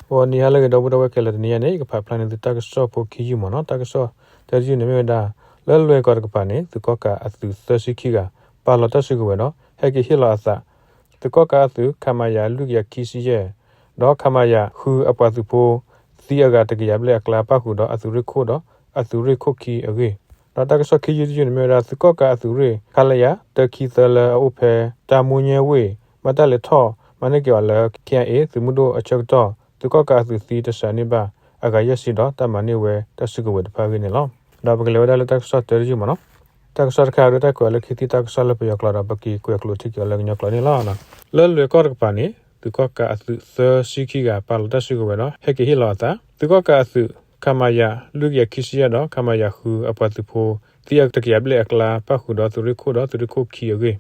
ဂီၤနံၤဟါလၢအဂ့ၤ ဒီပုၢ်ဝဲၢ်ခဲလၢာ်, တနံၤအံၤန့ၣ် ယကဖးဖျါန့ၢ်သုတၢ်ကစီၣ်ဖိခံယုၢ်မ့ၢ်နီၤ. တၢ်ကစီၣ်တၢတယုၢ်န့ၣ်မ့ၢ်ဝဲဒၣ် လၢလွဲၢ်ကီၢ်တကပၤန့ၣ် သုးကီၣ်ကးအသုးသၢဆံခံဂၤ ပာ်လီၤတၢ်စုကဝဲၤဒီး ဟဲက့ၤဟ့ၣ်လီၤအသး သုးကီၣ်ကးအသုး ခမရ လွံၢ်ကယၤခံဆံယဲၢ် ဒီး ခမရ ဃု အပှၤသုးဖိ သံအဂၤတကယၤဘျဲၣ်အကျါ ပၣ်ဃုာ်ဒီးအသုးရ့ၣ်ခိၣ်ဒီးအသုးရ့ၣ်ခိၣ်ခံအဂ့ၢ်, ဒီးတၢ်ကစီၣ်ခံယုၢ်တယုၢ်န့ၣ်မ့ၢ်ဝဲဒၣ် သုးကီၣ်ကးအသုးရ့ၣ် ခလရ တၢခံသၢလၢအအိၣ်ဖဲ တၢ်မူညဲဝ့ၢ် ဘၣ်တၢ်လဲၤထီၣ်မၤန့ၢ်က့ၤအီၤလၢ ခ့ၣ်အဲၣ် သုးမုၢ်ဒိၣ်အဆၢကတီၢ် သုးကီၣ်ကးအသုးသံတစးန့ၢ်ဘၣ်အဂၤယဲၢ်ဆံဒီး တၢ်မၤန့ၢ်ဝဲတၢ်စုကဝဲၤတဖၣ်အဂ့ၢ်န့ၣ်လီၤ. ဒီးပကလဲၤဝဲဒၣ်လၢတၢ်ကစီၣ်တၢတယုၢ်မ့ၢ်နီၤ. တၢ်ကစီၣ်တခါအံၤ တၢ်ကွဲးအီၤလၢခံသံၣ်တၢ်ကစီၣ်လၢပယီၤကျိာ်ဒီး ပက့ၤကွဲးကျိာ်ထံက့ၤအီၤလၢကညီကျိာ်န့ၣ်လီၤ. လၢလွဲၢ်ကီၢ်တကပၤန့ၣ် သုးကီၣ်ကးအသုးသၢဆံခံဂၤ ပာ်လီၤတၢ်စုကဝဲၤဒီး ဟဲက့ၤဟ့ၣ်လီၤအသး သုးကီၣ်ကးအသုး ခမရ လွံၢ်ကယၤခံဆံယဲၢ်ဒီး ခမရ ဃု အပှၤသုးဖိ သံအဂၤတကယၤဘျဲၣ်အကျါ ပၣ်ဃုာ်ဒီးသုးရ့ၣ်ခိၣ်ဒီးသုးရ့ၣ်ခိၣ်ခံအဂ့ၢ်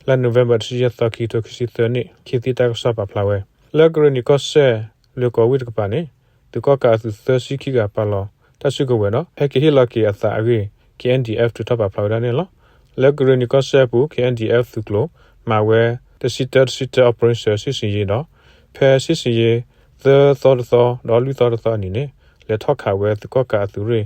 လါနိၣ်ဝ့ဘၢၣ် တဆံယဲၢ်သီ ခံကထိခံဆံသၢနံၣ် ခံသံၣ်တၢ်ကစီၣ်ပာ်ဖျါဝဲ လၢကရ့ၣ်နံၤကီၢ်စဲၣ် လွဲၢ်ကီၢ်ဝ့ၢ်တကပၤန့ၣ် သုးကီၣ်ကးအသုးသၢဆံခံဂၤ ပာ်လီၤတၢ်စုကဝဲၤဒီး ဟဲက့ၤဟ့ၣ်လီၤက့ၤအသးအဂ့ၢ် K N D F ထုးထီၣ်ပာ်ဖျါဝဲဒၣ်န့ၣ်လီၤ. လၢကရ့ၣ်နံၤကီၢ်စဲၣ်အပူၤ K N D F သုးကျိၤ မၤဝဲ တဆံတၢ တဆံတၢ operation စစ်ဆင်ရေး ဒီး ဖဲ စစ်ဆင်ရေး သၢသီတသီ ဒီးလွံၢ်သီတသီအနံၤန့ၣ် လဲၤထီၣ်ခးဝဲသုးကီၣ်ကးအသုးရ့ၣ်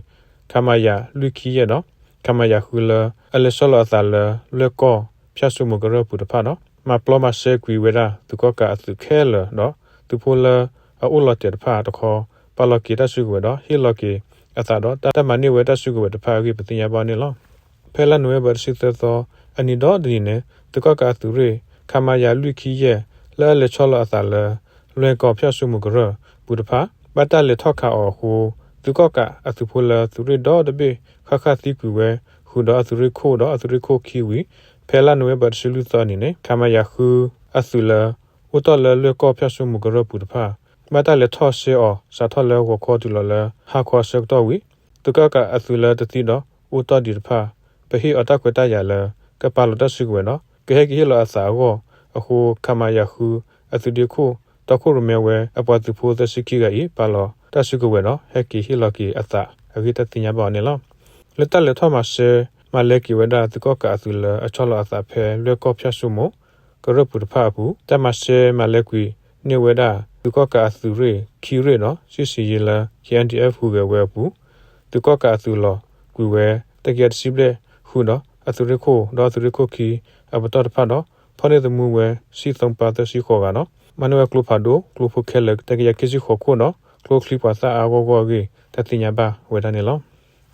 ခမရ လွံၢ်ခံယဲၢ်ဒီး ခမရ ဃု လၢအလဲၤဆီလီၤအသးလၢ လွဲၢ်ကီၢ် ဖၠၣ်စိမိၤကရၢၢ်ပူၤတဖၣ်ဒီး မၤပျီမၤစဲကွံာ်ဝဲဒၣ်သုးကီၣ်ကးအသုးခဲလၢာ်ဒီး သုးဖိလၢအအိၣ်လီၤတဲာ်တဖၣ်တခီ ပာ်လီၤက့ၤတၢ်စုကဝဲၤဒီး ဟ့ၣ်လီၤက့ၤအသးဒီး တၢ်မၤန့ၢ်ဝဲတၢ်စုကဝဲၤတဖၣ်အဂ့ၢ် ပသ့ၣ်ညါဘၣ်န့ၣ်လီၤ. ဖဲလါနိၣ်ဝ့ဘၢၣ် တဆံသၢသီ အနံၤဒီတနံၤန့ၣ် သုးကီၣ်ကးအသုးရ့ၣ် ခမရ လွံၢ်ခံယဲၢ် လၢအလဲၤဆီလီၤအသးလၢ လွဲၢ်ကီၢ် ဖၠၣ်စိမိၤကရၢၢ်ပူၤတဖၣ် ဘၣ်တၢ်လဲၤထီၣ်ခးအီၤအဃိ သုးကီၣ်ကးအသုးဖိလၢသုးရ့ၣ်ဒီတဘ့ၣ် ဃၣ်ဃၣ်သံကွံာ်ဝဲ ဃုာ်ဒီးအသုးရ့ၣ်ခိၣ်ဒီးအသုးရ့ၣ်ခိၣ်ခံဝံၤ ဖဲလါနိၣ်ဝ့ဘၢၣ် တဆံလွံၢ်သီအနံၤန့ၣ် ခမရ ဃု အသုးလၢ အိၣ်တီၢ်လၢလွဲၢ်ကီၢ် ဖၠၣ်စိမိၤကရၢၢ်ပူၤတဖၣ် ဘၣ်တၢ်လဲၤထီၣ်စဲအီၤ စးထီၣ်လၢဂီၤခီတုၤလီၤလၢ ဟါခီအဆၢကတီၢ်ဝံၤ သုးကီၣ်ကးအသုးလၢတသံဒီးအိၣ်တီၢ်ဒံးတဖၣ် ပဟ့ၣ်အီၤတၢ်ခွဲးတၢ်ယာ်လၢ ကပာ်လီၤတၢ်စုကဝဲၤဒီး ကဟဲက့ၤဟ့ၣ်လီၤအသးအဂီၢ်အဃိ ခမရ ဃု အသုးဒ့ခိၣ် တီခိၣ်ရိၣ်မဲဝဲအပှၤသုးဖိသၢဆံခံဂၤအံၤ ပာ်လီၤတၢ်စုကဝဲၤဒီး ဟဲက့ၤဟ့ၣ်လီၤက့ၤအသးအဂ့ၢ် တၢ်သ့ၣ်ညါဘၣ်အီၤန့ၣ်လီၤ. လၢတၢ်လဲၤထီၣ်မၤစဲ မၤလဲၤက့ၤဝဲဒၣ် သုးကီၣ်ကးအသုးလၢအဆီလီၤအသးဖဲလွဲၢ်ကီၢ် ဖၠၣ်စိမိၤကရၢၢ်ပူၤတဖၣ်အပူၤ တၢ်မၤစဲမၤလဲၤကွံာ်န့ၢ်ဝဲဒၣ် သုးကီၣ်ကးအသုးရ့ၣ်ခံရ့ၣ်ဒီး စစ်ဆင်ရေး လၢ K N D F ဟူးဂဲၤဝဲအပူၤ သုးကီၣ်ကးအသုးလီၤကွံာ်ဝဲ တကယၤတဆံဘျဲၣ်ဃုာ်ဒီး အသုးရ့ၣ်ခိၣ်ဒီးအသုးရ့ၣ်ခိၣ်ခံအပတီၢ်တဖၣ်ဒီး ဖီၣ်န့ၢ်သမူဝဲ ဆံၣ်သီပၢသၢဆံဃိးဂၤဒီး မၤန့ၢ်ဝဲကျိဖးဒိၣ် ကျိဖိခဲလၢာ် တကယၤခံဆံဃိးခိၣ်ဒီး ကျိချံပှၤသၣ်အါအါဂီၢ်ဂီၢ်အဂ့ၢ် တၢ်သ့ၣ်ညါဘၣ်ဝဲဒၣ်န့ၣ်လီၤ.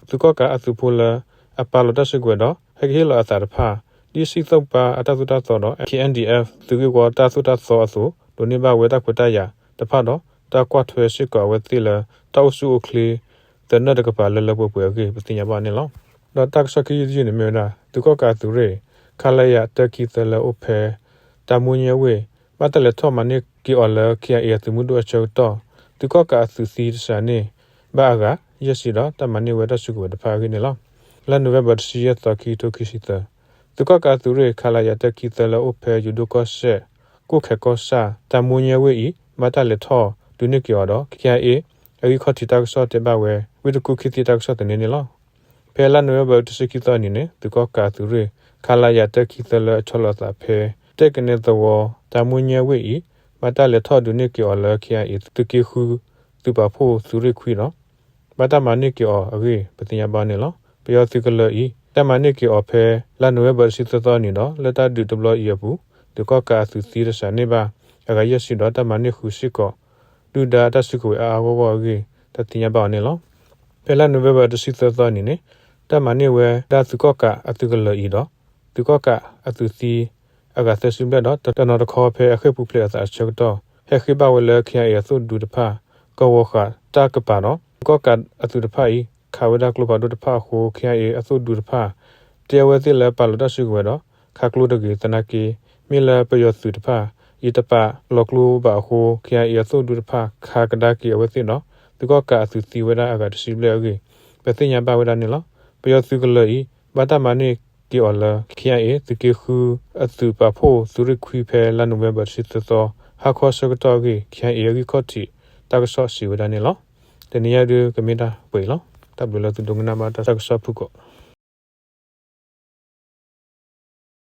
သုးကီၣ်ကးအသုးဖိလၢအပာ်လီၤတၢ်စုကဝဲၤဒီး ဟဲက့ၤဟ့ၣ်လီၤအသးတဖၣ် ဒ်စံၣ်သီပၢအတၢ်သိၣ်တၢ်သီဒီး K N D F သုးဂ့ၢ်ဝီတၢ်သိၣ်တၢ်သီအသိး ဒိးန့ၢ်ဘၣ်ဝဲတၢ်ခွဲးတၢ်ယာ်တဖၣ်ဒီး တၢ်ကွၢ်ထွဲစ့ၢ်ကီးအဝဲသ့ၣ်လၢ တၢ်အိၣ်ဆူၣ်အိၣ်ချ့ သနၢၣ်တကပၤလၢလၢပှဲၤပှဲၤအဂ့ၢ် ပသ့ၣ်ညါဘၣ်န့ၣ်လီၤ. ဒီးတၢ်ကစီၣ်ခံယုၢ်တယုၢ်န့ၣ်မ့ၢ်ဝဲဒၣ် သုးကီၣ်ကးအသုးရ့ၣ် ခလရ တၢခံသၢလၢအအိၣ်ဖဲ တၢ်မူညဲဝ့ၢ် ဘၣ်တၢ်လဲၤထီၣ်မၤန့ၢ်က့ၤအီၤလၢ K I A အသုးမုၢ်ဒိၣ်အဆၢကတီၢ် သုးကီၣ်ကးအသုးသံတစးန့ၣ်ဘၣ်အဂၤ ယဲၢ်ဆံဒီး တၢ်မၤန့ၢ်ဝဲတၢ်စုကဝဲၤတဖၣ်အဂ့ၢ်န့ၣ်လီၤ. လါနိၣ်ဝ့ဘၢၣ် တဆံယဲၢ်သီ ခံကထိခံဆံသၢ သုးကီၣ်ကးအသုးရ့ၣ် ခလရ တၢခံသၢလၢအအိၣ်ဖဲယိၤဒိၣ်ကီၢ်စဲၣ် ကိၣ်ခဲကီၢ်ဆၣ် တၢ်မူညဲဝ့ၢ်အံၤ ဘၣ်တၢ်လဲၤထီၣ်ဒုးန့ၢ်က့ၤအီၤဒီး K I A အဂံၢ်ခီၣ်ထံးတၢ်ကစီၣ်တဲဘၣ်ဝဲ ဝ့ၢ်တကူၣ်ခံသံတၢ်ကစီၣ်သန့န့ၣ်လီၤ. ဖဲလါနိၣ်ဝ့ဘၢၣ် တဆံခံသီအနံၤန့ၣ် သုးကီၣ်ကးအသုးရ့ၣ် ခလရ တၢခံသၢလၢအဆီလီၤအသးဖဲ တဲၣ်ကနဲသဝီ တၢ်မူညဲဝ့ၢ်အံၤ ဘၣ်တၢ်လဲၤထီၣ်ဒုးန့ၢ်က့ၤအီၤလၢ K I A သုးက့ဃု သုးပာ်ဖှိၣ်သုးရ့ၣ်ခွံဒီး ဘၣ်တၢ်မၤန့ၢ်က့ၤအီၤအဂ့ၢ် ပသ့ၣ်ညါဘၣ်န့ၣ်လီၤ. ပယီၤသုးကလၢၤအံၤ တၢ်မၤန့ၢ်က့ၤအီၤဖဲ လါနိၣ်ဝ့ဘၢၣ် တဆံသၢသီအနံၤဒီး လၢတၢ်ဒုးတဘျီအံၤအပူၤ သုးကီၣ်ကးအသုးသံတစးန့ၢ်ဘၣ်အဂၤယဲၢ်ဆံဒီး တၢ်မၤန့ၢ်ဃုာ်စ့ၢ်ကီး ဒုၣ်ဒါတၢ်စုကဝဲၤအါအါဂီၢ်ဂီၢ်အဂ့ၢ် တၢ်သ့ၣ်ညါဘၣ်အီၤန့ၣ်လီၤ. ဖဲလါနိၣ်ဝ့ဘၢၣ် တဆံသၢသီအနံၤန့ၣ် တၢ်မၤန့ၢ်ဝဲဒၣ်သုးကီၣ်ကးအသုးကလၢၤအံၤဒီး သုးကီၣ်ကးအသုးသံ အဂၤသၢဆံဘျဲၣ်ဒီး တနီၤတခီဖဲအဃ့ၢ်ပူၤဖျဲးအသးအဆၢကတီၢ် ဟဲဃ့ဘၣ်ဝဲလၢ K I A အသိၣ်ဒူတဖၣ် ကဝီၤဃာ်တၢ်ကပၤဒီး သုးကီၣ်ကးအသုးတဖၣ်အံၤ ခးဝဲဒၣ်ကျိဖးဒိၣ်တဖၣ်အဃိ K I A အသိၣ်ဒူတဖၣ် တဲအဝဲသ့ၣ်လၢပာ်လီၤတၢ်စုကဝဲၤဒီး ခးကျိတဂ့ၤသနာ်က့ မ့ၢ်လၢပယီၤသုးတဖၣ်အံၤတပာ်လီၤကျိဘၣ်အဃိ K I A အသိၣ်ဒူတဖၣ် ခးကဒါက့ၤအဝဲသ့ၣ်ဒီး သုးကီၣ်ကးအသုးသံဝဲဒၣ်အဂၤတဆံဘျဲၣ်အဂ့ၢ် ပသ့ၣ်ညါဘၣ်ဝဲဒၣ်န့ၣ်လီၤ. ပယီၤသုးကလၢၤအံၤ ဘၣ်တၢ်မၤန့ၢ်က့ၤအီၤလၢ K I A သုးက့ဃု အသုးပာ်ဖှိၣ်သုးရ့ၣ်ခွံဖဲလါနိၣ်ဝ့ဘၢၣ် တဆံသၢသီ ဟါခီအဆၢကတီၢ်အဂ့ၢ် K I A အဂံၢ်ခီၣ်ထံးတၢ်ကစီၣ်စံးဝဲဒၣ်န့ၣ်လီၤ. တနံၤအံၤဒုးကမ့ၢ်တၢ်ပှဲၤအံၤလီၤ. တၢ်ဘျုးလၢသုဒိကနၣ်ဘၣ်တၢ်ကစီၣ်ဖုၣ်ကိာ်